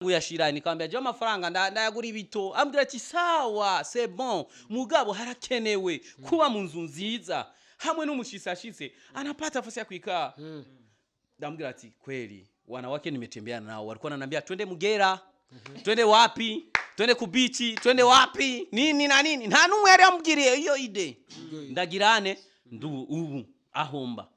Uyashira, nikamwambia je amafaranga ndayagura ibito. Ambwira ati sawa, c'est bon, mugabo harakenewe kuba mu nzu nziza hamwe n'umushitsi ashitse anapata nafasi ya kuikaa. Ndamwambia ati kweli wanawake nimetembea nao walikuwa wananiambia twende Mugera, twende wapi, twende kubichi, twende wapi, nini na nini. Nta n'umwe yari yamubwiriye iyo idée. Ndagirane ndu ubu ahomba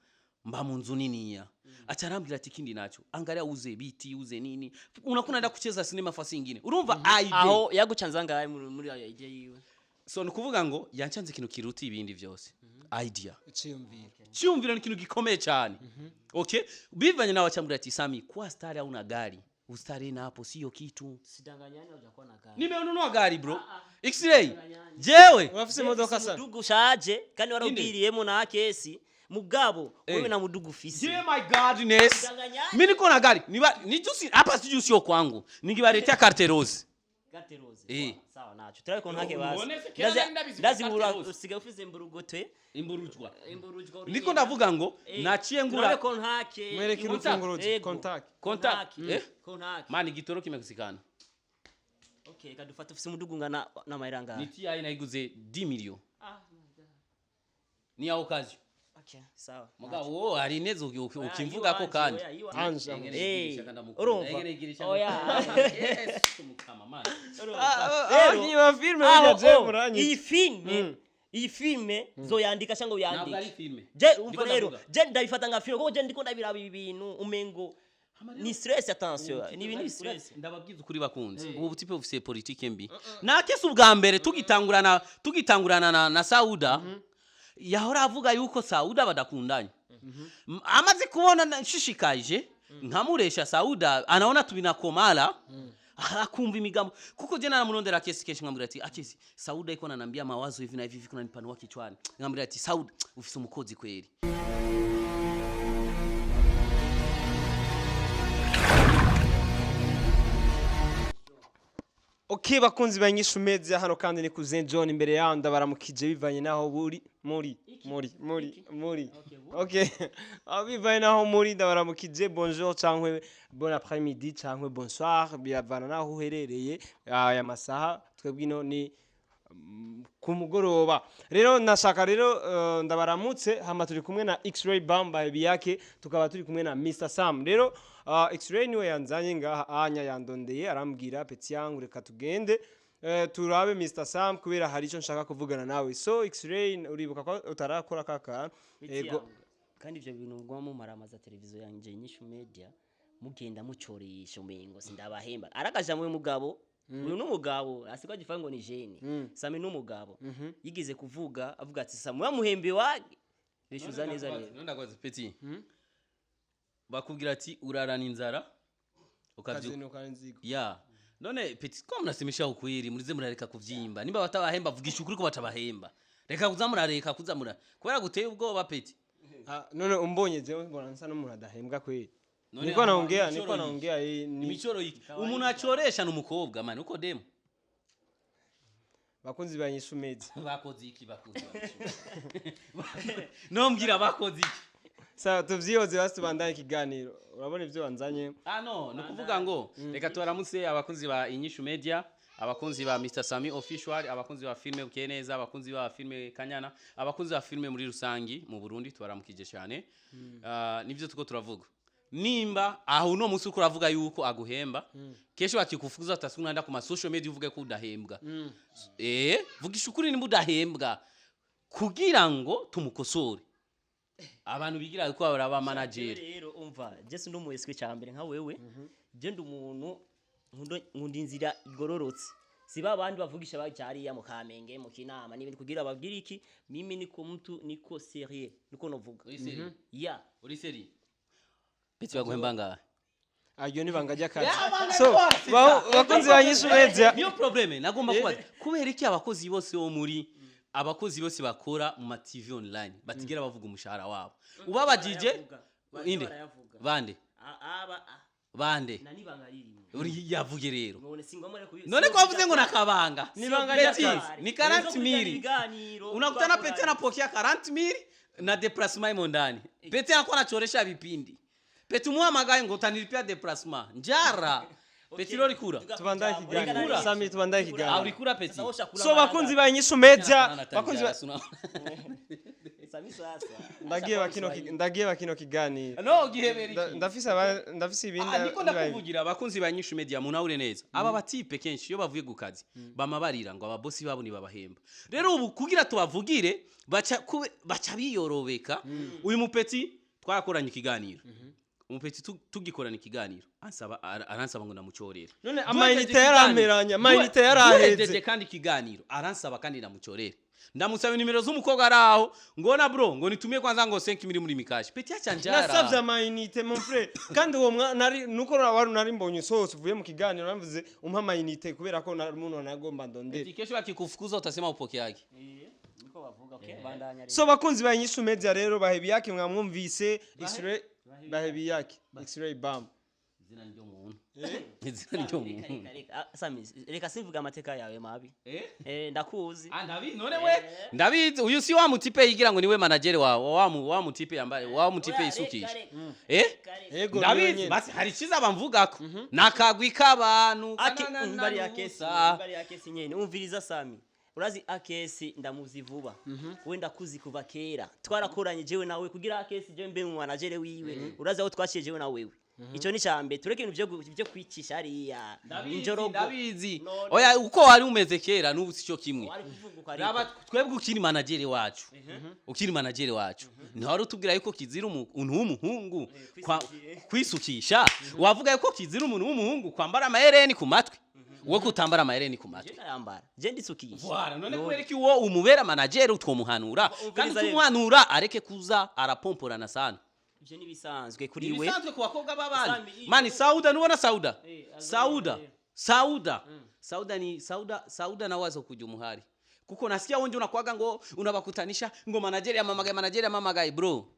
mba mu nzu niniya. Aca arambwira ati ikindi nacho, angalia uze biti, uze nini, unakuwa unaenda kucheza sinema fasi ingine. Urumva idée. Aho yagucanze angahe muri ayo idée yiwe? So ni ukuvuga ngo yancanze ikintu kiruta ibindi byose, idea. Iciyumviro. Cyumviro ni ikintu gikomeye cyane. Okay, bivanye nawe acambwira ati Sami, kuwa star au na gari, ustari na hapo sio kitu. Sidanganyani, hujakuwa na gari. Nimenunua gari, bro, X-ray jewe. Urafise imodoka sa? Mudugu ushaje kandi warubwiriyemo na kesi mugabo. Eh. Wewe na mudugu ufise. Yeah, my godness. Sidanganyani. Mimi niko na gari. Niba ni jusi hapa, siju sio kwangu. Ningibaletea carte rose. Carte rose. Eh. Sawa, nacho turabe ko ntake basi. Ubone se kera nari ndabizi Ndazi ko ngura carte rose. Usigaye ufise mburugote. Imburujwa. Imburujwa. Niko ndavuga ngo naciye ngura. Turabe ko ntake. Mwereke urufunguruzo. Ego. Contact. Contact. Eh? Contact. Mani igitoro kimekusikana. Okay, reka dufate ufise umudugu ngana n'amahera Ni angahe? TI naiguze 10 million. Ni ya occasion. Okay, sawa. Mugabo wowe hari neza ukimvuga ko kandi. Anje. Eh, urumva? Oya. Yesu mukama man. Abakinyi ba filime Aho, burya je oh, muranyica. Iyi filme zoyandika cyangwa Ntabwo ari uyandike. filme. Je umva Ndiko rero, ndavuga. je ndabifata nka filme kuko je ndiko ndabiraba ibi bintu umengo ni stress. Attention, ni ibintu stress. Ndababwiza ukuri bakunze, ubu butipe bufise politike mbi. Nakese ubwa mbere tugitangurana na Sauda, yahora avuga yuko Sauda badakundanye. Amaze kubona nshishikaje nkamuresha Sauda, anaona tubinakomala, akumva imigambo, kuko je naramurondera kesi kenshi nkamubwira ati akesi Sauda iko ananiambia mawazo hivi na hivi, hivi kunanipanua kichwani. Nkamubwira ati Sauda, ufise umukozi kweli. Okay, bakunzi ba Inyishu Media, hano kandi ni Cousin John imbere yaho. Ndabaramukije bivanye naho buri muri muri muri muri okay, aho bivanye naho muri, ndabaramukije bonjour cyangwa bon après-midi cyangwa bonsoir, biravana naho uherereye aya masaha. Twebwe ino ni ku mugoroba. Rero nashaka rero ndabaramutse. Hama turi kumwe na X-Ray Bamba Biyake, tukaba turi kumwe na Mr Sam. Rero X-Ray niwe yanzanye ngaha anya, yandondeye arambwira: petit yangu, reka tugende turabe Mr Sam kubera hari icyo nshaka kuvugana nawe. So X-Ray, uribuka ko utarakora kaka? Ego. Kandi ivyo bintu muguma mumaramaza televiziyo yanje Inyishu Media, mugenda mucoresha umengo sindabahemba. Arakaja mu mugabo uyu n'umugabo asigwa agifa ngo ni jeune. Sami n'umugabo yigeze kuvuga, avuga ati Sami wamuhembe wage bishyuza neza rero. None ndakubaza, petit, bakubwira ati urarana inzara ukavyuka Kazinuka inzigo. Ya none petit, ko mnasemesha ukweli, murize murareka kuvyimba. Nimba batabahemba, vugisha ukuri ko batabahemba. Reka kuza murareka kuza mura kubera guteye ubwoba, petit. Ah, none umbonye jewe mbona nsa n'umuntu adahembwa kweli? None Niko naongea imicoro niko yiki? naongea ni Imicoro yiki? Umuntu acoresha n'umukobwa mani uko demo. Bakunzi ba Inyishu Media. Bakoze iki? Bakoze nombwira, bakoze iki? Sawa, tuvyihoze basi, tubandanye ikiganiro. Urabona ivyo wanzanye. Ah no, ni ukuvuga ngo reka tubaramutse abakunzi ba Inyishu Media, abakunzi ba Mr Sami Official, abakunzi ba filme Bukeye Neza, abakunzi ba filme Kanyana, abakunzi ba filme muri rusangi mu Burundi, tubaramukije cyane. Ah, nivyo tuko turavuga. Nimba aho uno munsi uko uravuga yuko aguhemba, kesho akikufukuza utasubira ku ma social media uvuge ko udahembwa. Eh, vugisha ukuri nimba udahembwa kugira ngo tumukosore. Abantu bigira ko baraba manager. Rero umva, je sindi umu escroc cyambere nka wewe. Je ndi umuntu nkunda inzira igororotse, si ba bandi bavugisha bajariya mu Kamenge, mu Kinama n'ibindi kugira babwire iki. Mimi niko mtu niko sérieux, niko novuga. Uri sérieux? Ya. Uri sérieux? Petit, baguhemba ngahe? Aryo ni banga ry'akazi. So bakunzi ba Inyishu Media. Niyo problème nagomba kubaza: kubera iki abakozi bose bo muri abakozi bose bakora mu ma TV online batigera bavuga umushahara wabo? Ubabajije inde? Barayavuga. Bande? Aba Bande? na nibanga ririmo. Uri yavuge rero. None si ngombwa rero. None ko wavuze ngo nakabanga? Nibanga Petit, ry'akazi. ni 40 mili. Unakutana Petit anapokea 40 mili na déplacement imo ndani. Petit anakuwa anachoresha vipindi. Petit muhamagaye ngo utanilipia déplacement, njara. Petit rero rikura. Tubandanye ikiganiro. Rikura. Sami, tubandanye Ah, ikiganiro. urikura, petit. So bakunzi ba Inyishu Media, bakunzi ba ndagiye bakino ndagiye bakino kiganiro. No gihebera iki? Ndafise ndafise ibindi. Ah, niko ndakuvugira, abakunzi ba Nyishu Media, munahure neza. Aba batipe kenshi iyo bavuye ku kazi bama barira ngo ababosi babo ntibabahemba. Rero ubu kugira tubavugire baca baca biyorobeka. Uyu mupeti twarakoranye ikiganiro, umupeti tugikorana ikiganiro ansaba aransaba ngo ndamucorere. None Duhejeje amayinite ikiganiro- yaramperanye, amayinite yaraheze. Duhejeje kandi ikiganiro aransaba kandi ndamucorere, ndamusaba nimero z'umukobwa ari aho ngo na bro ngo nitumie kwanza ngo 5 mili muri mikashi. Petit acha njara. Nasabye amayinite, mon frère, kandi uwo mwana nari nuko wari nari mbonye usohotse uvuye mu kiganiro, navuze umpa amayinite kubera ko nari umuntu nagomba ndondere. Eti kesho akikufukuza utasema upokeage. Niko bavuga. Okay, bandanya rero. So bakunzi ba Inyishu Media rero, Bahebiyake mwamwumvise, X-ray Bahebiyake, X-ray bam. Izina ryo muntu, izina ryo Reka, muntu. reka, reka. Ah, Sami, reka simvuga amateka yawe mabi. Eh. Eh, ndakuzi. Ah, ndabizi none we, ndabizi. Uyu si wa mutipe yigira ngo niwe manager wawe, wa mutipe yambaye, wa mutipe Oya, yisukisha. reka, reka, Eh. reka. Yego, niwe Ndabizi. nyene. Basi hari ikiza bamvugako nakagwi k'abantu. Ake kanana bari akesi n'ubusa. bari akesi nyene. Umviriza Sami, urazi akesi ndamuzi vuba, we ndakuzi kuva kera, twarakoranye jewe nawe kugira akesi jewe mbe mu manager wiwe. Urazi aho twaciye jewe na wewe. Ico ni cambe, tureke ibintu vyo kwicisha hariya. Ndabizi, injorogo. Ndabizi. None. Oya, uko wari umeze kera n'ubu sico kimwe. Wari kuvuga uko ariko. Raba twebwe, ukiri manager wacu, ukiri manager wacu, ntiwari utubwira yuko kizira umuntu w'umuhungu kwisukisha? Wavuga yuko kizira umuntu w'umuhungu kwambara amahereni ku matwi. Wowe kutambara amahereni ku matwi? Je ndayambara, je ndisukisha. Voilà, none kubera iki uwo umubera manager utwomuhanura kandi Umviriza rero. tumuhanura areke kuza arapomporana sana? Ivyo nibisanzwe kuri we. Ibisanzwe ku bakobwa b'abandi. Sami, Mani Sauda, nubona Sauda? Eh, Sauda, Sauda, Sauda ni Sauda. Sauda nawazo kuja umuhari kuko nasikia wengi unakwaga ngo unabakutanisha ngo manager yamamagaye, manager yamamagaye, bro.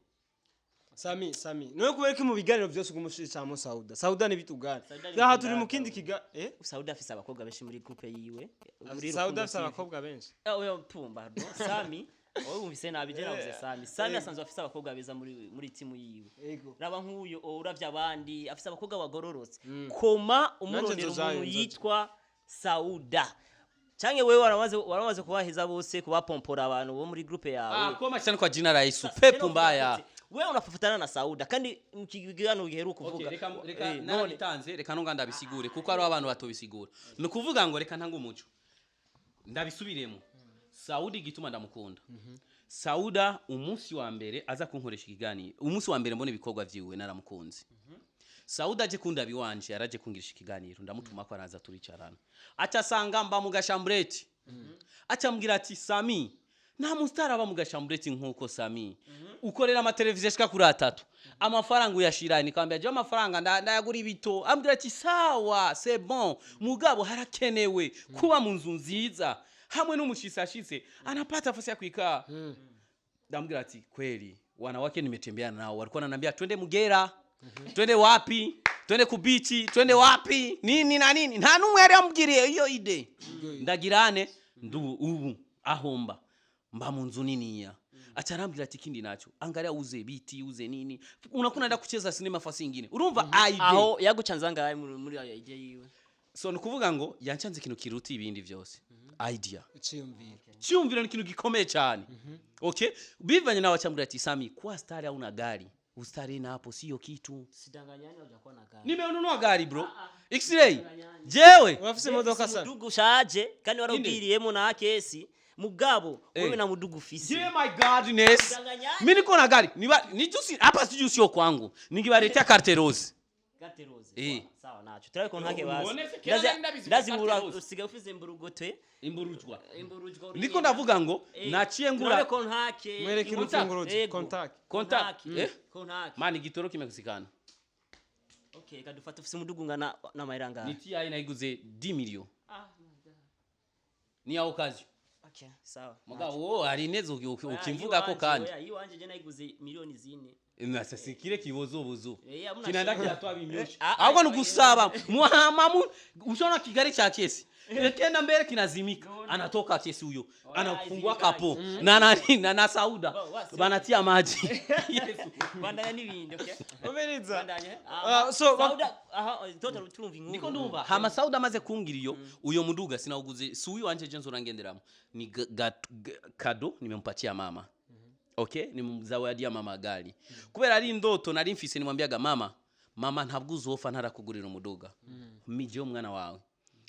Sami, Sami, niwe kubera ko mu biganiro byose ugumushishamo Sauda. Sauda ni bitugana. Sauda ni Aha turi mu bitugana. kindi kiga eh. Sauda afise abakobwa benshi muri groupe yiwe, muri Sauda Rukundo afise TV. abakobwa benshi. Ah, oya, pumba no Sami, wowe wumvise nabi, je navuze Sami. Sami asanzwe afise abakobwa beza muri timu yiwe. Yego. Raba nk'uyu, oh, uravye abandi afise abakobwa bagororotse koma umurondera nzojayo, umuntu nzoja. yitwa Sauda, canke wewe waramaze kubaheza bose, kubapompora abantu bo muri groupe yawe. Ah, koma cyane kwa jina la Yesu, Sasa, pepo rero mbaya. uvuga gute? Wewe unafuatana na Sauda kandi mu kiganiro giheruka Okay, uvuga reka Eh, none narabitanze, reka nonga ndabisigure kuko hariho abantu batobisigura. Ni ukuvuga ngo reka ntange umuco, ndabisubiremo. Saudi, igituma ndamukunda Sauda, umunsi wa mbere aza kunkoresha ikiganiro, umunsi wa mbere mbona ibikorwa vyiwe, naramukunze. Sauda aje kundaba iwanje, yaraje kungirisha ikiganiro, ndamutuma ko araza turicarana, aca asanga mba mu gashambureti, aca ambwira ati: "Sami, nta musitari aba mu gashambureti nk'uko Sami ukorera amateleviziyo ashika kuri atatu, amafaranga uyashira?" Nikamwambia je amafaranga ndayagura ibito. Ambwira ati: "Sawa, c'est bon, mugabo harakenewe kuba mu nzu nziza hamwe n'umushitsi ashitse anapata nafasi ya kuikaa." Ndamwambia ati kweli wanawake nimetembea nao walikuwa wananiambia twende Mugera, twende wapi, twende kubichi, twende wapi, nini na nini, nta n'umwe yari yambwiriye iyo idée. Ndagirane ndu ubu ahomba mba mu nzu niniya. Aca arambwira ati: "Kindi nacho, angalia uze biti, uze nini, unakuwa unaenda kucheza sinema fasi ingine." Urumva idée? Aho yagucanze angahe muri ayo idée yiwe? So ni ukuvuga ngo yancanze ikintu kiruta ibindi vyose, idea. Iciyumviro. Cyumviro ni ikintu gikomeye cyane. Okay, bivanye nawe acambwira ati: "Sami, kuwa stari au na gari, ustari na hapo sio kitu." Sidanganyani, hujakuwa na gari. Nimenunua gari, bro. X-ray jewe. Urafise imodoka sana. Mudugu ushaje kandi warabwiriyemo na kesi mugabo wewe na mudugu ufise. Yeah, my godness. Sidanganyani. Mimi niko na gari niba ni juice hapa, si juice yo kwangu, ningibaretea carte rose. Carte rose. Eh. Sawa, nacho turabe ntake basi. Ubone se kera nari ndabizi Ndazi carte ngura rose. usigaye ufise mburugote. Imburujwa. Imburujwa. Niko ndavuga ngo naciye ngura. Turabe ko ntake. Mwereke urufunguruzo. Ego. Contact. Contact. Eh? Contact. Mani igitoro kimekusikana. Okay, kadufata ufise umudugu ngana n'amahera angahe? Ni TI naiguze 10 million, ni ya occasion. Okay, sawa. Mugabo wowe hari neza ukimvuga ko kandi. Oya, iwanje je nayiguze miliyoni 4. Nasa sikire kibozobozo. Eh, hamuna Kinaenda shida. kiratwa bimyosha. Ah, Ahubwo ah, ni ugusaba muhama mu ushobora Kigali cya kesi. Kenda mbele kinazimika, anatoka kesi huyo, anafungua capot na nani na Sauda banatia maji. Yesu. Bandanya n'ibindi, okay. Umviriza. Bandanya. Ah, so, Sauda, aha, tota turumva inkuru. Niko ndumva hama Sauda amaze kumbwira iyo uyo muduga sinawuguze, si uyu wanje je nzorangenderamo, ni cadeau nimempatia mama. Okay, nimzawadia mama gari kubera ari indoto nari mfise. Nimwambiaga mama: "Mama, ntabwo uzofa ntarakugurira umuduga, mije umwana wawe."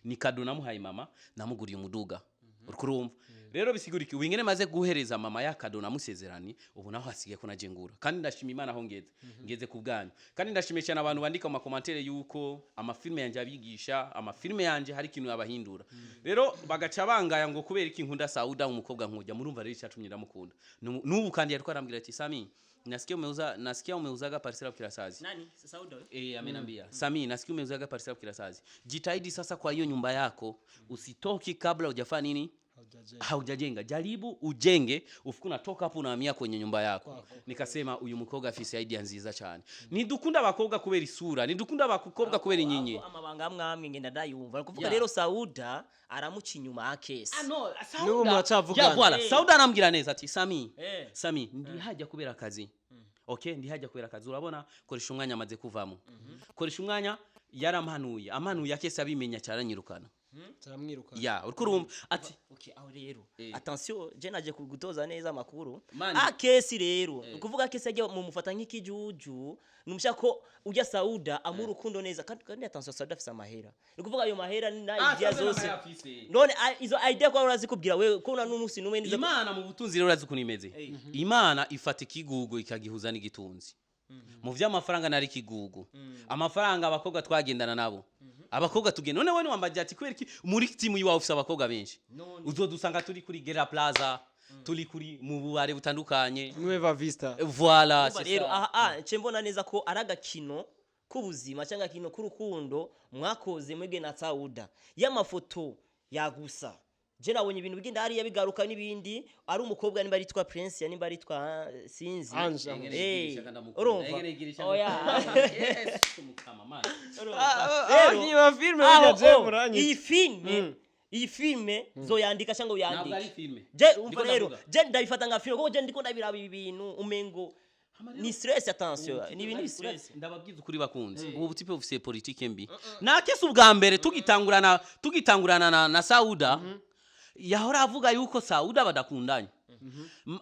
Ni cadeau namuhaye mama, namuguriye umuduga. Uriko urumva rero bisigura iki? Wingene maze guhereza mama ya cadeau namusezerani, ubu naho hasigaye ko naje ngura. Kandi ndashima Imana aho ngeze ku bwanyu, kandi ndashimiye cyane abantu bandika mu ma commentaires yuko amafilme yanje abigisha, amafilme yanje hari ikintu yabahindura. Rero bagaca bangaya ngo kubera iki nkunda Sauda, umukobwa nkujya murumva. Rero icyatumye ndamukunda n'ubu kandi yariko arambwira ati: "Sami, nasikia umeuzaga parcela Kirasazi." Nani? Sauda? Eh, amenambia: "Sami, nasikia umeuzaga parcela Kirasazi. Jitahidi sasa kwa hiyo nyumba yako, usitoki kabla hujafanya nini? Haujajenga. Jaribu ujenge, ufuku unatoka hapo unahamia kwenye nyumba yako." Nikasema uyu mukobwa afise idea nziza cyane. Nidukunda abakobwa kubera isura, nidukunda abakobwa kubera inyenye. Aho amabanga amwe amwe ngenda ndayumva. Kuvuga Yeah. rero Sauda aramuca inyuma akesi. Ah, no, N'ubu Sauda. muracavugana. Ya, voilà. Sauda arambwira neza ati: "Sami, Sami, ndi hajya kubera akazi. Okay, ndi hajya kubera akazi. Urabona, koresha umwanya amaze kuvamo. Koresha umwanya yarampanuye. Amanuye akese abimenya cyaranyirukana." Turamwiruka. Ya, uriko urumva ati Okay, aho rero. Attention, je naje kugutoza neza amakuru. Mani. Akesi rero. Ukuvuga akesi ajya mumufata nk'ikijuju, numusha ko ujya Sauda amura urukundo neza, kandi attention, Sauda afise amahera. Ni kuvuga ayo mahera na idea Sauda zose. n'amahera afise. None izo idea ko urazikubwira wewe ko una n'umunsi numwe nizo Imana mu butunzi rero urazi ukuntu imeze. Imana ifata ikigugu ikagihuza n'igitunzi. Mu vy'amafaranga nari ikigugu. Amafaranga, abakobwa twagendana nabo. Abakobwa tugenda. None wewe wambaje ati kubera iki muri timu yiwawe ufise abakobwa benshi? Uzodusanga turi kuri Gera Plaza, turi kuri mu bubare butandukanye. Nueva Vista. Voilà, Urumva c'est rero ça. aha, ah, nce mbona neza ko ari agakino k'ubuzima cyangwa agakino k'urukundo mwakoze mwebwe na Sauda y'amafoto yagusa. Je nabonye ibintu bigenda hariya bigaruka n'ibindi, ari umukobwa nimba aritwa Prince, nimba aritwa sinzi. Ange. Urumva, oya. Yesu mukama mana. Abakinyi ba filime Aho, burya je oh, muranyica. Iyi filme zoyandika cyangwa Ntabwo ari uyandike. filme. Je umva Ndiko rero, ndavuga. je ndabifata nka filme kuko je ndiko ndabiraba ibi bintu umengo ni stress. Attention, ni ibintu ni stress. Ndababwiza ukuri bakunze, ubu butipe bufise politike mbi. Nakese ubwa mbere tugitangurana na Sauda, yahora avuga yuko Sauda badakundanye.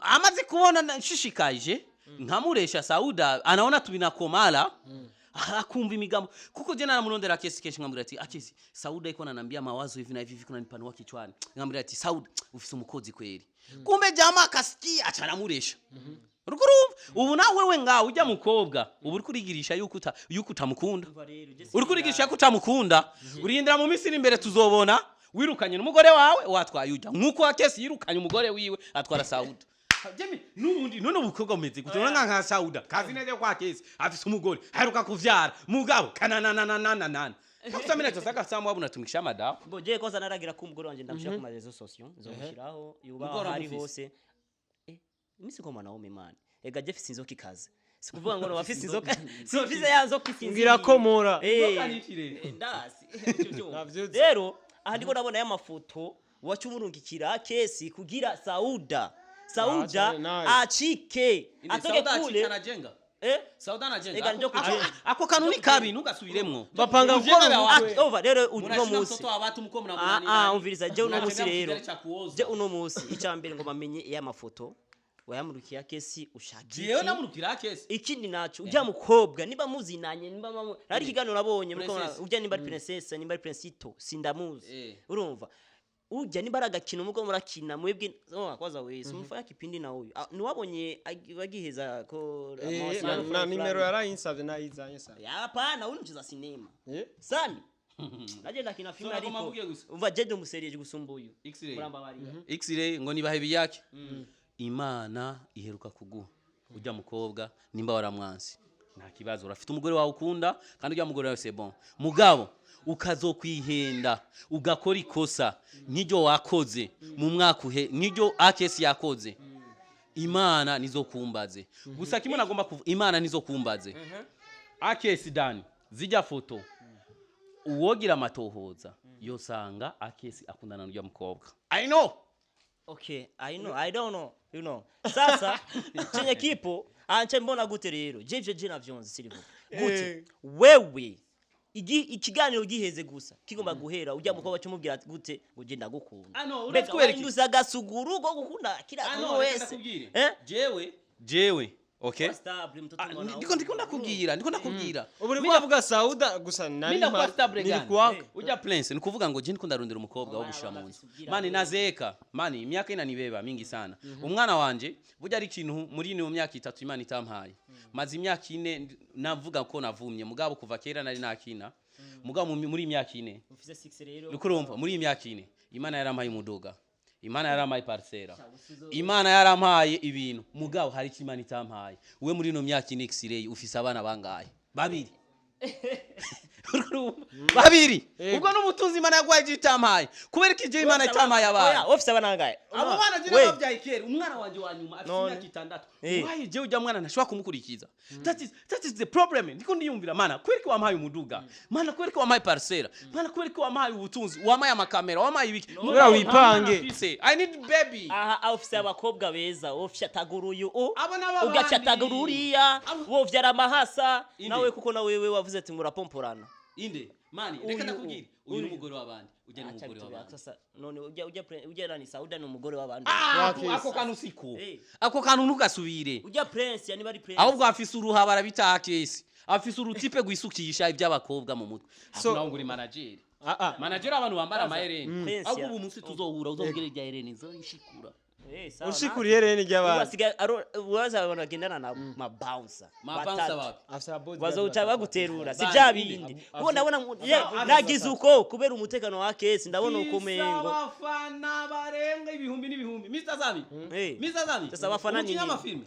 Amaze kubona nshishikaje nkamuresha Sauda, anaona tubinakomala, akumva imigambo, kuko je naramurondera kesi kenshi nkamubwira ati: "Akesi, Sauda iko ananiambia mawazo hivi na hivi hivi, kunanipanua kichwani." Nkamubwira ati: "Sauda ufise umukozi kweli." Kumbe jamaa akasikia, aca aramuresha. Uriko urumva ubu nawe wewe ngawe ujya mukobwa ubu uriko urigirisha yuko utamukunda. Umva rero, je Uriko urigisha ko utamukunda, urindira mu minsi iri imbere tuzobona wirukanye n'umugore wawe watwaye ujya nk'uko akesi yirukanye umugore wiwe atwara Sauda. Jemi n'ubundi none ubukobwa bumeze gute? None nka Sauda kazi neza kwa kesi afise umugore aheruka kuvyara, mugabo kanananananana kakusamira cyose samu wabu natumikisha madawa. Bo je koza naragira ko umugore wanje ndamushira ku ma réseaux sociaux, nzomushiraho yuba Umugore hari uramufise? hose. Imisi ko mwanaume man, ega je fise inzoka ikaze, sikuvuga ngo bafise inzoka, sifise ya nzoka isinziriye. Ngira ko mura. Inzoka ni iki rero? Ndasi. Navyuzi. Rero aha ndiko ndabona ya mafoto wacumurungikira kesi kugira Sauda cane nayo. acike atoke Sauda kule. acika anajenga. Eh. Sauda anajenga. Ega njo kujenga. Ako kantu ni kabi, ntugasubiremwo. Bapanga Ujenga gukora vya ubukwe. watu. Ah, over rero uno Murashira munsi mtoto wa watu muko Ah, mnamunani. ah, umviriza je uno munsi Mnatembea rero mukigere cha kuoza. je uno munsi icya mbere ngo bamenye ya mafoto wayamurukiye kesi ushaka Jewe iki? namurukira kesi. Ikindi naco ujya mukobwa niba muzinanye, niba ari ikiganiro nabonye muriko Princess. ujya nimba ari princess, nimba ari princito, sindamuzi. Urumva ujya nimba ari agakino muko murakina mwebwe, oh, kwanza wese umufanya kipindi na huyu. Ah, niwabonye bagiheza ko mawasiliano Na fulani nimero fulani. yarayinsavye nayizanye sa. Ya, hapana, huyu ni mcheza sinema. Sami naje ndakina filime So, nagomba ariko mvuge gusa. umva je ndi umuserieje gusumba uyu. X-ray. Murambabarira. X-ray ngo nibahe ibiyake. Imana iheruka kuguha ujya mukobwa, nimba waramwansi nta kibazo, urafite umugore wawe ukunda kandi ujya mugore wawe c'est bon. Mugabo ukazokwihenda ugakora ikosa nk'iryo wakoze mu mwaka uhe, nk'iryo akesi yakoze, Imana nizokumbaze. Gusa kimwe nagomba kuvuga, Imana nizokumbaze. Akesi dani zijya foto. Uwogira amatohoza yosanga Akesi akundana n'urya mukobwa. I know. Okay, I know, I don't know, you know. Sasa chenye kipo anje mbona gute rero, je ivyo je navyonze sirivo gute wewe ikiganiro giheze gusa kigomba guhera, ujya mukobwa cyumubwira ati gute ngo je ndagukunda? Ah, no, Mbega urazi kubera iki? wahinduza agasuguru ko gukunda kila Ah, muntu no, reka wese. ndakubwire. Eh. Jewe, okay. Stable, mtoto Ah, mwana. Ndiko ndakubwira. Ubu uri kuvuga Sauda gusa nari Minda kuba stable niri gani? kuwaka. Ujya Prince, ni kuvuga ngo je ndiko ndarondera umukobwa wo gushira mu nzu. Mani, nazeeka mani, imyaka inanibeba mingi sana. Umwana wanje burya ari ikintu muri ino myaka 3 Imana itampaye. Maze imyaka 4 navuga ko navumye, mugabo kuva kera nari nakina, mugabo muri imyaka 4 Ufise 6 rero. Uriko urumva, muri iyi myaka 4 Imana yarampaye umuduga, Imana yarampaye parcelle, Imana yarampaye ibintu, mugabo hari icyo Imana itampaye. We muri ino myaka 4, x-ray, ufise abana bangahe? Babiri. Uriko urumva? Babiri. Ubwo n'ubutunzi Imana yaguhaye, icyo itampaye, kubera ko ibyo Imana itampaye abana. Oya, ufise abana bangahe? Abo bana je We. nababyaye kera. Umwana wanje wa nyuma afite None. imyaka 6. Eh. Why je ujya mwana ntashobora kumukurikiza? That is the problem. Ndiko ndiyumvira, mana, kubera ko wampaye umuduga, mana, kubera ko wampaye parcelle, mana, kubera ko wampaye ubutunzi, wampaye amakamera, wampaye ibiki. Kubera wipange. Mfise, I need baby. Aha ufise abakobwa beza, ufyatagura uyu u Abo n'ababandi. ugafyatagura uriya, wovyara amahasa. Inde. Nawe kuko na wewe wavuze ati murapomporana. Inde, mani, reka Uyu, ndakubwire, uyu uyu. ni umugore w'abandi, ujya ni Acha umugore bitubira. w'abandi. Sasa none ujya nani, Sauda ni umugore w'abandi? Ah, Wakisi. ako kantu siko. Eh. Ako kantu ntugasubire. Ujya Prince, yani bari Prince. Ahubwo afise uruha, barabita Akesi afise urutipe rwisukisha iby'abakobwa mu mutwe. So- Naho ngo uri manager. Ah, ah. Manager, abantu bambara amahereni. Prince Ahubwo ya- ubu munsi tuzohura, uzobwira irya hereni nzoyishikura. Eh, sawa. Ushikuriye rero Ubu ry'abandi. basigaye uraza abantu bagendana nabo ma bouncer. Mabansa Batatu. bapi? Afisa bodyguard Bazoca batatu. baguterura si Bandi, bya inde. bindi kuko ndabona nagize uko kubera umutekano wa Kesi, ndabona uko umengo Abafana barenga ibihumbi n'ibihumbi, Mr Zami. Eh. Mr Zami. Sasa abafana ni Umukinnyi w'amafilme.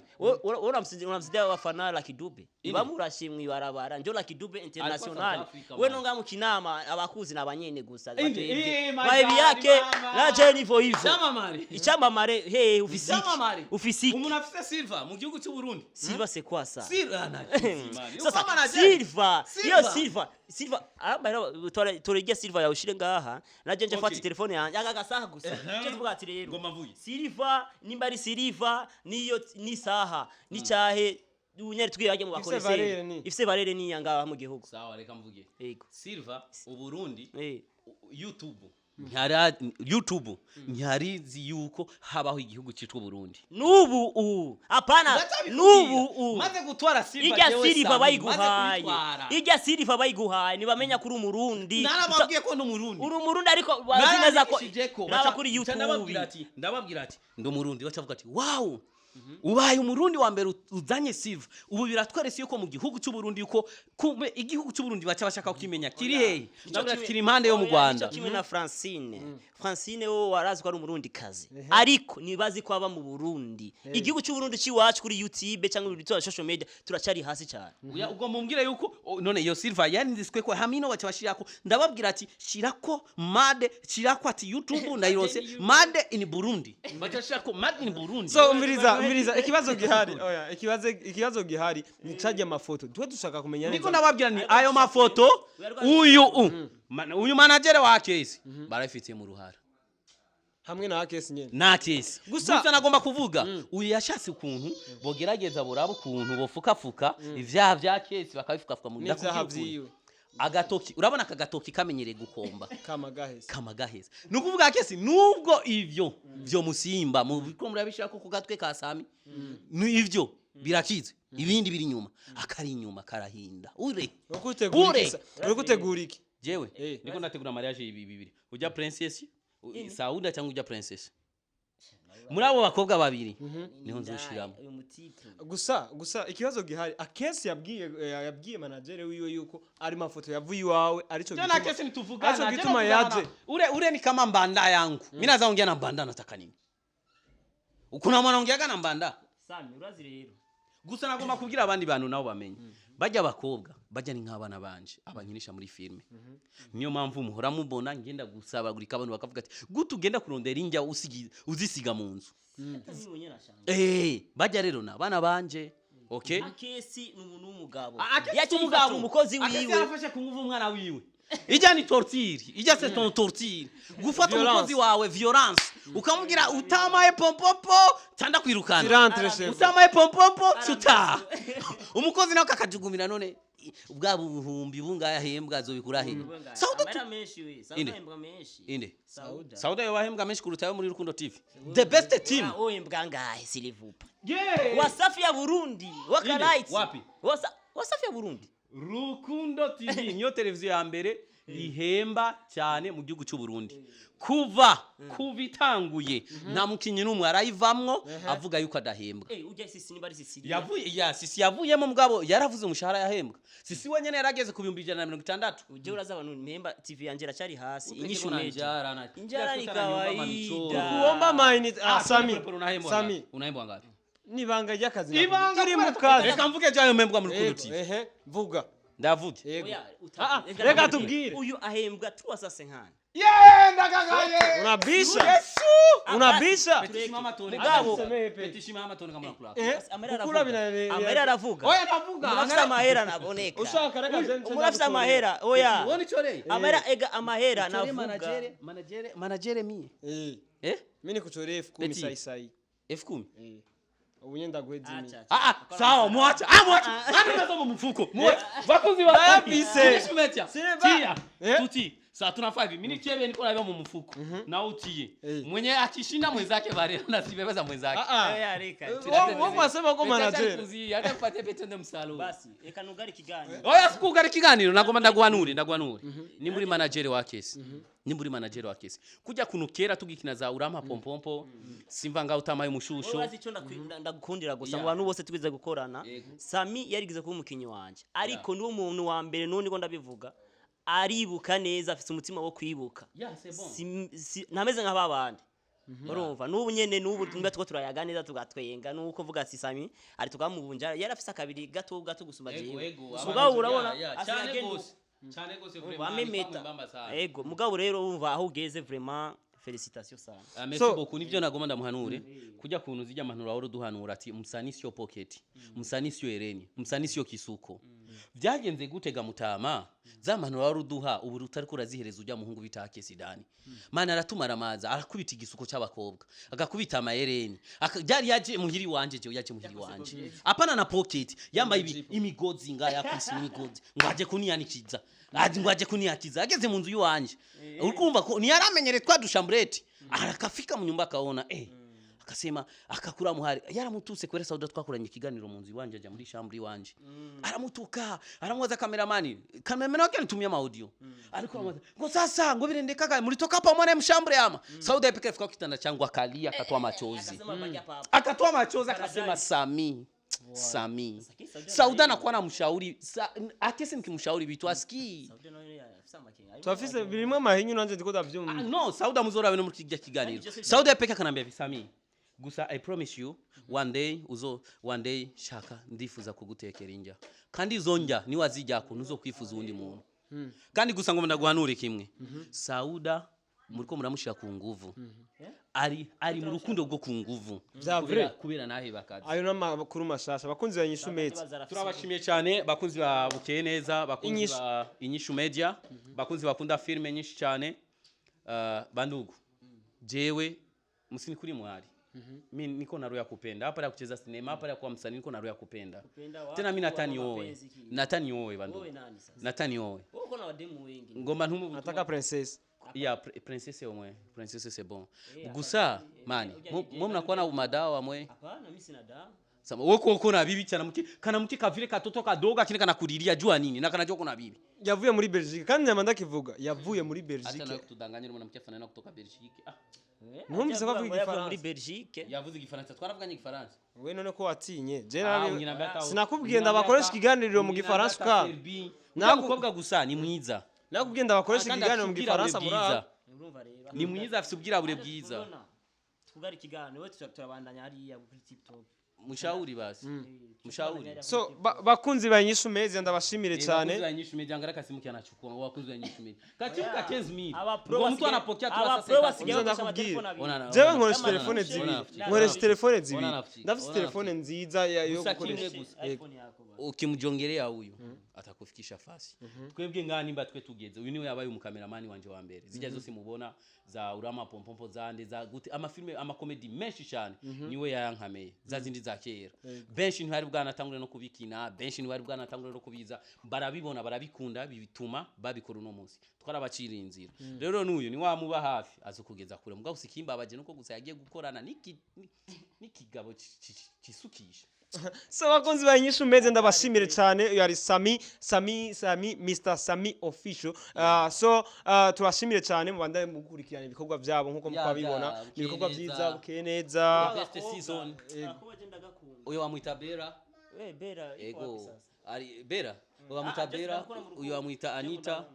Unamsidia abafana Lucky Dube. Inde. Bamurashe mwibarabara njo Lucky Dube international. South Africa, We man. nonga mukinama abakuzi nabanyene gusa. Inde. Batwebwe. Eh, my Vibe God, yake mama. naje nivo hivyo. Icyamamare. Icyamamare he ufisiki. Icyamamare. Ufisiki. Umuntu afise silver mu gihugu cy'u Burundi. Silva c'est quoi ça? Silver na man. Sasa Silva, iyo Silva, Silva amba tore Silva yawe ushire ngaha, naje nje Okay. fata telefone yanjye aka gasaha gusa. Cyo tuvuga ati rero Ngoma mvuye. Silva nimba ari Silva niyo ni saha ni cyahe unyari twiyajye mu Ifise bakoreseri. valere ni. Ifise valeur ni yangaha mu gihugu. Sawa, reka mvuge. Yego. Silver Uburundi. Eh. YouTube ntihara, YouTube ntiharizi yuko habaho igihugu cyitwa Burundi. Nubu u hapana, nubu u Maze gutwara silver, ijya jewe Silva Sami, bayiguhaye. maze kuyitwara. Ijya Silva bayiguhaye ntibamenya kuri umurundi. Narababwiye ko ndi Umurundi. Uri umurundi ariko bazi neza ko Narabigishijeko. naba kuri Baca- YouTube. ndababwira ati ndi Umurundi, bacavuga ati wow, ubaye Umurundi wa mbere uzanye silver. Ubu biratweretse yuko mu gihugu cy'u Burundi, yuko kumbe igihugu cy'u Burundi baca bashaka kukimenya kiri hehe. Ndababwira ati kiri impande yo mu Oya, Rwanda. nico kimwe na Francine. Francine wo warazi ko ari umurundi kazi, ariko nibazi ko aba mu Burundi. Igihugu cy'u Burundi ciwacu kuri YouTube cyangwa ibintu bya social media turacari hasi cyane. Oya, ubwo mumbwire yuko none iyo silver yanditswe ko hamino baca bashirako. Ndababwira ati shirako made, shirako ati YouTube ndayironse made in Burundi, baca shirako made in Burundi. So umviriza, ikibazo gihari, oya, ikibazo gihari ni cajya amafoto twe dushaka kumenya Niko neza. ndababwira ni ayo mafoto uyu uyu manager wa Kesi barafitiye mu ruhara. Hamwe na Akesi nyene. Na Kesi. Gusa- Gusa nagomba kuvuga uyu yashatse ukuntu bogerageza boraba ukuntu bofukafuka ivyaha vya Kesi, bakabifukafuka mu n'ivyaha ndakubwira ukuntu. vyiwe. Agatoki, urabona aka gatoki kamenyereye gukomba. Kama gahese. Kama gaheze. Ni ukuvuga Kesi nubwo ivyo vyo musimba mu biko murabishaka ku gatwe ka Sami, ni ivyo birakize, ibindi biri inyuma, akari inyuma karahinda ure. Uriko utegura Ure. iki uriko utegura iki? Jewe Eh. niko ndategura mariage ibi bibiri, ujya Princess Sauda cyangwa ujya Princess, muri abo bakobwa babiri niho nzoshiramo. Uyu mutipe. Gusa ikibazo gihari, Akesi yabwiye manager wiwe yuko ari mafoto yavuye iwawe, arico Tena gituma Kesi nituvugana. arico Tena gituma tuvugana. yaje. Ure ni kama mbanda yangu. Mimi naza ongea na mbanda, nataka nini? Kuna mwana ongeaga na mbanda. Sami urazi rero. Gusa nagomba kubwira abandi bantu nabo bamenye, bajya abakobwa bajya ni nk'abana banje abankinisha muri filime. Niyo mpamvu muhora mubona ngenda gusabagurika, abantu bakavuga ati gute ugenda kurondera injya uzisiga mu nzu? Eh, bajya rero ni abana banje, okay. Akesi ni umuntu w'umugabo. Akesi Yaciye umugabo. yifatira umukozi Akesi wiwe. yarafashe ku nguvu umwana wiwe. Ijya ni torture, ijya c'est ton torture. Gufata Violence. umukozi wawe, violence, ukamubwira utamaye pompopo cyanda kwirukana. Rentre chez vous. Utamaye pompopo tuta. Umukozi nawe kakajugumira, none bwa buhumbi bungahe ahembwa azobikura he? Sauda Amahera menshi we. Sauda Inde. ahembwa menshi. Inde? Sauda. Sauda yo bahembwa menshi kuruta ayo muri Rukundo TV, the best team. Uhembwa ngahe, s'il vous plaît? Yeah. Wasafi ya Burundi. Wakalight. Wapi? Wasafi ya Burundi. Rukundo TV niyo televiziyo ya mbere ihemba cyane mu gihugu cy'u Burundi. Kuva itanguye, nta mukinyi n'umwe arayivamwo avuga yuko adahembwa. Eh, ujya sisi niba ari Sicilia. Yavuye ya Sisi, yavuyemo, mugabo yaravuze umushahara yahembwa. Sisi wenyene yarageze ku 160,000. Ujye uraza abantu mpemba, TV yanje iracari hasi. Inyishu Kuna media. njara na Injara ni kawaida. Kuomba mayinite, ah, Sami. Unahembwa Sami. ngapi? Unahembwa ngapi? Nibanga ry'akazi. Ibanga. Turi mu kazi. Reka mvuge jayo mpembwa muri Rukundo Yego, TV. ehe, vuga. Ndavuge. Yego. Oya, Ah, ah, reka reka ndamubwire. tubwire. Uyu ahembwa 350. Yenda kakaye. Unabisha. Yesu. Unabisha. Mugabo. Eh, Amahera kukura aravuga. Amahera aravuga. Oya, ndavuga. Umuntu afise amahera naboneka. Ushaka reka je. Umuntu afise amahera, oya. Woni chorei. Amahera ega amahera Chorei. navuga. Managere, managere, managere mie. Eh. Eh? Mimi nikuchoree 10,000 Petit. sahi sahi. 10,000. Eh. Ubu nyenda guheza imi. Acha, acha. Ah ah, sawa, muacha. Ah, muacha. Hadi nazo mu mfuko. Muacha. Bakuzi wa Bayafise. Inyishu Media. Sineba. Tia. Eh? Tuti. Saa tunafaa hivi. Mimi nitie niko na mu mfuko. Na utie. Eh. Mwenye akishinda mwenzake bare na sibebeza mwenzake. Ah ah. Oya, reka. Wewe wasema ko manager. Hata kupatia betende msalo. Basi, reka nugare ikiganiro. Oya, sikugara ikiganiro, nagomba ndaguhanure, ndaguhanure. Nimba uri manager wa kesi. Nimba uri manager wa kesi. Kujya kuntu kera tugikina za urampa pompompo, simva ngaho utamaye umushusho. Urazi icyo ndagukundira gusa mu bantu bose twize gukorana? Yego. Sami yarigeze kuba umukinyi wanje, ariko niwo muntu wa mbere n'uwo niko ndabivuga, aribuka neza, afite umutima wo kwibuka. Yeah, c'est bon. Ntameze nka babandi, urumva n'ubu nyene, n'ubu niba tuko turayaga neza tugatwenga, nuko vuga ati Sami ari tukamubunja, yari afise akabiri gato gato gusumba jewe. Mugabo urabona asigaye cyane agenda. Gose. Cyane gose vraiment. Wamemeta. Ni mbamba sana. Ego, mugabo rero wumva aho ugeze, vraiment félicitations sana. Ah, merci beaucoup. Nivyo nagomba ndamuhanure kujya kuntu zijya manura wari uduhanura ati msanii sio pocket, msanii sio hereni, msanii sio kisuko. Byagenze gutega mutama za manura wari uduha, ubu utari kurazihereza ujya muhungu bita Kesidani. Mana aratumara amaza, arakubita igisuko cy'abakobwa, agakubita amahereni. Byari yaje muhiri wanje, je yaje muhiri wanje apana na pocket, yambaye imigozi ngaya kwisi imigozi, ngo aje kuniyanikiza, aje ngo aje kuniyakiza. Ageze mu nzu yiwanje, urikumva ko ntiyaramenyere twa dushambreti, arakafika mu nyumba akaona akasema akakura muhari yaramutuse kwera. Sauda twakoranye ikiganiro mu nzu iwanje, ajya muri chambre iwanje aramutuka, aramubaza kameramani, kameramani wake anitumia audio, alikuwa anamubaza ngo sasa ngo vile ndekaka mlitoka hapa mwana mshambre ama Sauda epika fika kitanda changu akalia, akatoa machozi. Akasema baki hapa hapa. Akatoa machozi akasema Sami, Sami. Sauda anakuwa namshauri akese nikimshauri vitu asikii. Sauda nawe afise amakenga. Twafise birimo amahinyu nanje ndiko Ah, ndavyumva. no, Sauda muzora no muri kijya kiganiro. Sauda peke akanambia hivi, Sami, gusa I promise you one day uzo one day shaka ndifuza kugutekera injya, kandi izo njya niwazijyako ntuzokwifuza uwundi muntu. Kandi gusa ngo ndaguhanure kimwe, Sauda muriko muramushira ku nguvu, ari mu rukundo rwo ku nguvu. Vya Kubera- vrai? Kubera nahe bakazi. Ayo n'amakuru mashasha, bakunzi ba Inyishu Media. Turabashimiye cyane bakunzi ba Bukeye Neza, bakunzi Inyishu. ba Inyishu Media, bakunzi bakunda filme nyinshi cyane. Bandugu, jewe msini kuri mwari mi niko na roho ya kupenda hapa ya kucheza sinema, hapa ya kuwa msanii, niko na roho ya kupenda. Kupenda wapi? Tena mi natani Kuwa owe mapenzi ki? natani owe bandugu. Wewe nani sasa? Natani owe. Wewe uko na wademu wengi. Ngomba ntumu. Nataka princess. Ya princesse omwe princesse c'est bon gusa mani mwe mnakuwa na madawa mwe. Hapana, mimi sina dawa. Sama woko uko na bibi cyane muki kana muki kavile katoto kadoga kine kana kuriria jua nini na kanajua kuna bibi. Yavuye muri Belgique kandi nyama ndakivuga yavuye muri Acha nawe Belgique. kutudanganyira, mwanamke afanana kutoka Belgique. Ah, Numvise ko avuga Yavuye muri igifaransa. Belgique. Yavuze igifaransa, twaravuganye igifaransa. We none ko watinye je? Ah, unginambia Sinakubwiye ndabakoresha ikiganiro mu gifaransa uka Mukobwa gusa ni mwiza. Nakubwiye ndabakoresha Kandi ikiganiro mu afite ubwirabure gifaransa muri bwiza. Urumva rero. Ni mwiza, afite ubwirabure bwiza. Urabona? Twugare ikiganiro, we turabandanya hariya kuri TikTok. Mushauri basi. Mushauri. So bakunzi ba Inyishu Media, ndabashimire cyane. Wakunzi wa Inyishu Media, angalia kasimu anachukua wakunzi wa Inyishu Media. Katika 15,000. Aba pro Ngo mtu basigaye- anapokea tu aba sasa. pro basigaye Uza bakoresha ndakubwira. amatelefone abiri. Ona Jewe ona- nkoresha ona- telefone ona- zibiri. ona- Nkoresha telefone Ona zibiri. nafutika, Ndafise ona telefone nziza yo Gusa gukoresha. kimwe gusa. iPhone yako bana. Ukimjongelea huyu atakufikisha fasi. Twebwe ngaha nimba twe tugeze, uyu niwe yabaye umukameramani wanje wa mbere. Zijya zose mubona za urama pompompo zande za gute, amafilme, amakomedi menshi cyane niwe yayankameye, za zindi za kera. Benshi ntibari bwanatangure no kubikina, benshi ntibari bwanatangure no kubiza, barabibona, barabikunda, bituma babikora. Uno munsi twarabaciriye inzira. Rero n'uyu ni wamuba hafi azokugeza kure. Mugabo sikimbabaje nuko gusa yagiye gukorana n'ikigabo cisukisha. So bakunzi ba Inyishu Media, ndabashimire cyane. Uyu ari Sami, Sami, Sami, Mr Sami Official. So turashimire cyane, mubandanye mukurikirana ibikorwa byabo nkuko mukwabibona. Ya, Ni ibikorwa bukeye byiza, neza. bukeye neza. Best season. Uyu wamwita Bera. We Bera iko wapi Ego. sasa? Ari Bera, uyu wamwita Ah, just Bera. ndakora mu rukundo. Uyu wamwita Anita.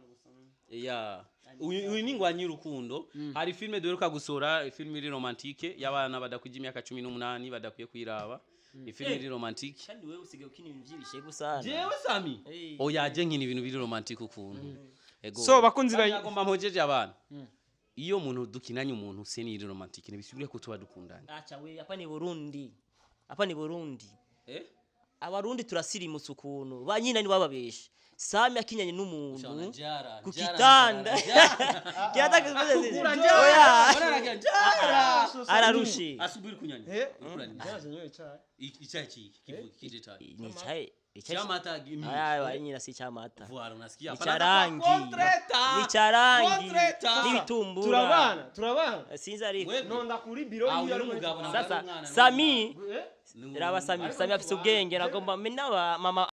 Ya, uyu ni ngwanyi urukundo. Hari filme duheruka gusora, filme iri romantique y'abana badakwije imyaka 18 badakwiye kuyiraba. Ni filme iri romantique. Kandi wewe usigaye ukina ibintu by'ibishegu sana. Jewe Sami? Hey. Oya, je nkina ibintu biri romantique ukuntu. Ego. So bakunzi ba Kandi nagomba mpojeje abana, iyo umuntu dukinanye, umuntu scène iri romantique, ntibisubire ko tuba dukundanye. Acha we, hapa ni Burundi. Hapa ni Burundi. Eh. Abarundi turasirimutse ukuntu. Ba nyina ni bababeshe. Sami akinyanye n'umuntu Jara, ku jara, kitanda. jara. Kiata. Kura njara. Oya. Ona anagira njara. Ararushe. Asubiri kunyanya. Eh? Ukura nini? Icyayi kiki kivuga kije cyayi. Ni chai. Chai. Chamata gimi. Aya nyina si chamata. Voilà, unasikia? Ni cha rangi. Kontreta. Ni cha rangi. Kontreta. N'ibitumbura. Turabana, turabana. Sinzi ariko. Wewe Nonda kuri biro. Ah, yiwe uyu ari ni umugabo, ntabwo ari Sasa umwana, ni Sami Eh? umwana. raba Sami, Sami afise ubwenge, nagomba menaba mama.